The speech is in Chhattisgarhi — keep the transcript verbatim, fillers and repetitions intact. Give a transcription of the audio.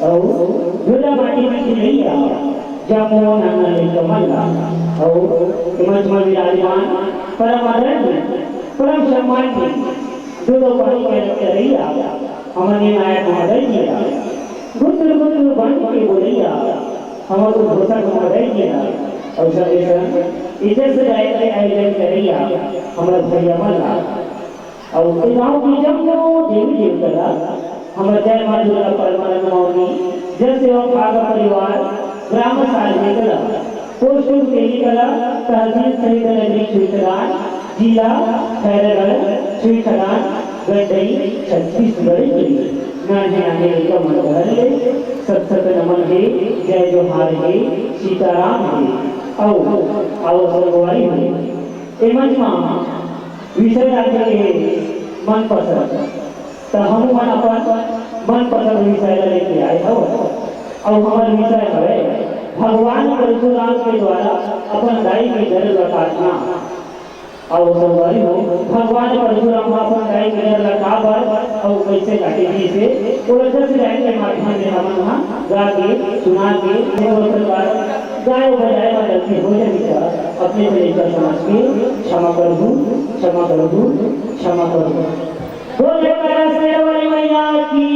अउ झूला माटी में खिलैया जम्मो नाना लइका मन ला। अउ ए मंच में विराजमान परम आदरणीय, परम सम्माननीय दू दो पानी के रचरैया हमर निर्णायक महोदय जी ला, गुत्र गुत्र बन के बोलैया हमर उद्घोषक महोदय जी ला, अउ संगे संग इज्जत से जाए के आयोजन करैया हमर भैया मन ला। अउ ए गांव के जम्मो देवी देवता ला हमर जय मां दुर्गा परमानंद मौनी, जन सेवा भागा परिवार, ग्राम सालवे कला, पोस्ट तेली कला, तहसील शहीद नगरी छुईथरान, जिला खैरागढ़ छुईथरान, गंडई छत्तीसगढ़ के नान्हे नान्हे लइका मन डहर ले सत सत नमन हे, जय जोहार हे, सीताराम हे। अउ अउ संगवारी हो, ए मंच मा विषय राखे हे मनपसंद। त हमू मन अपन मनपसंद विषय ला लेके आए हव। अउ हमर विषय हवे भगवान परशुराम के द्वारा अपन दाई के गरभ ला काटना। अउ संगवारी हो, भगवान परशुराम ह अपन दाई के गरभ ला काबर अउ कइसे काटे रिहिसे, ओला दस लाइन के माध्यम ले हमन ह गा के, सुना के, कोनो प्रकार गाय बजाए म गलती हो जाही त अपने से लइका समझ के क्षमा करहू, क्षमा करहू, क्षमा करहू। बोल जयकारा शेरा वाली मैया की।